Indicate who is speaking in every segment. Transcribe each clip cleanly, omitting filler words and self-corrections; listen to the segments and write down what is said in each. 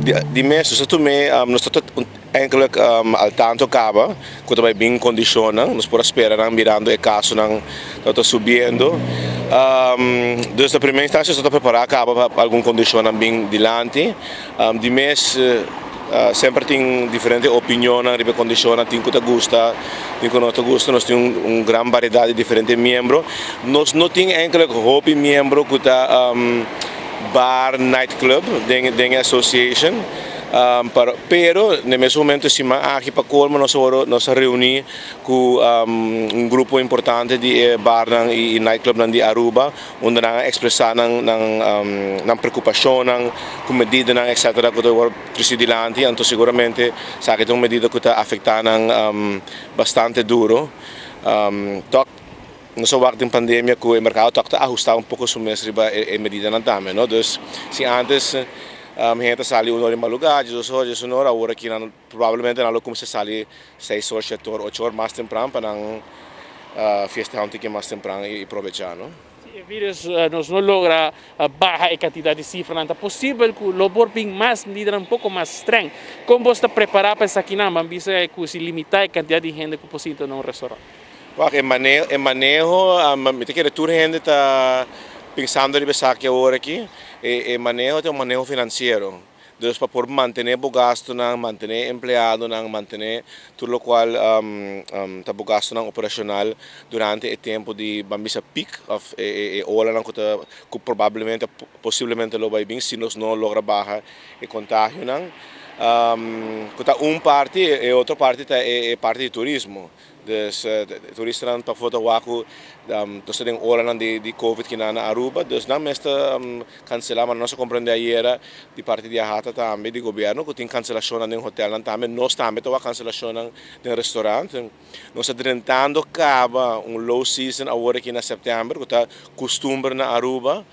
Speaker 1: Di mes nos ta tum'é, nos ta enkele al tanto kaba ku ta bai bin kondishonnan, nos por a spera nan mirando e kasonan ta subiendo. Dus na primer instansia nos ta prepará kaba pa algun kondishonnan bin dilanti. Di mes semper tin diferente opinionnan riba e kondishonnan, tin ku ta gusta, tin ku no ta gusta, nos tin un gran variedat di diferente miembro. Nos no tin enkele hopi miembro ku ta bar, night club den e association, pero na e mes momento e siman aki pa colmo nos a worde nos a reuni cu un grupo importante di e barnan y night clubnan di Aruba unda nan a expresa nan nan preocupacionnan cu medidanan etcetera cu ta worde treci dilanti anto seguramente esaki ta un medida cu ta afecta nan bastante duro. Tok Nos a wak den pandemia ku e merkado tok ta ahustá un poko su mes riba e medidanan tambe, no? Dus, si ántes hende ta sali un ora di malugá, 12 or, 11 or, awor aki nan probablemente nan lo kuminsá sali 6 or, 7 or, 8 or mas tempran pa nan fiestehá un tiki mas tempran i probechá, no?
Speaker 2: Si e virus nos no logra baha e kantidat di sifranan, ta posibel ku lo por bin mas medidanan un poko mas streng. Kon bos ta prepará pa esakinan? Ban bisa ku si limitá e kantidat di hende ku por sinta na un restaurant.
Speaker 1: Wak, e maneho, e maneho, mi ta kere tur hende ta pensando riba esaki awor aki, e maneho ta un maneho finansiero, dus pa por mantene bo gastunan, mantene empleadonan, mantene tur lokual ta bo gastunan operashonal durante e tempu di ban bisa pik òf e olanan ku ta ku probablemente posiblemente lo bai bin si nos no logra baha e kontagionan, ku ta un parti, e otro parti ta e parti di turismo. Dus turistanan pafó ta wak ku nos ta den oranan di covid kinan na Aruba, dus nan mes ta kanselá, ma nos a komprendé ayera di parti di AHATA tambe, di gobièrnu, ku tin kanselashonnan den hotelnan tambe, nos tambe ta wak kanselashonnan den restorant. Nos ta drentando kaba un low season awor aki na sèptèmber ku ta kustumber na Aruba,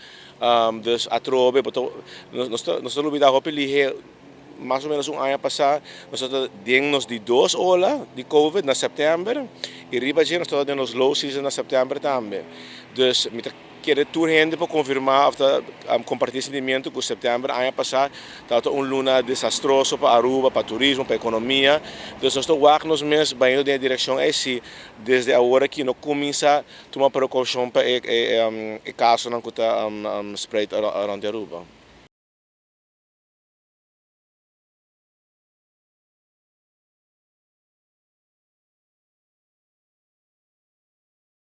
Speaker 1: dus atrobe bo ta nos ta lubidá hopi lihé. Mas o menos un aña pasá nos tabata den nos di dos ola di covid na sèptèmber i riba dje nos tabata den nos low season na sèptèmber tambe. Dus mi ta kere tur hende por konfirmá òf ta kompartí e sentimiento ku sèptèmber aña pasá tabata un luna desastroso pa Aruba, pa turismo, pa ekonomia. Dus nos ta wak nos mes bayendo den e direkshon ei si desde awor aki no kuminsá tuma prekoushon pa e kasonan ku ta spreid rònt di Aruba.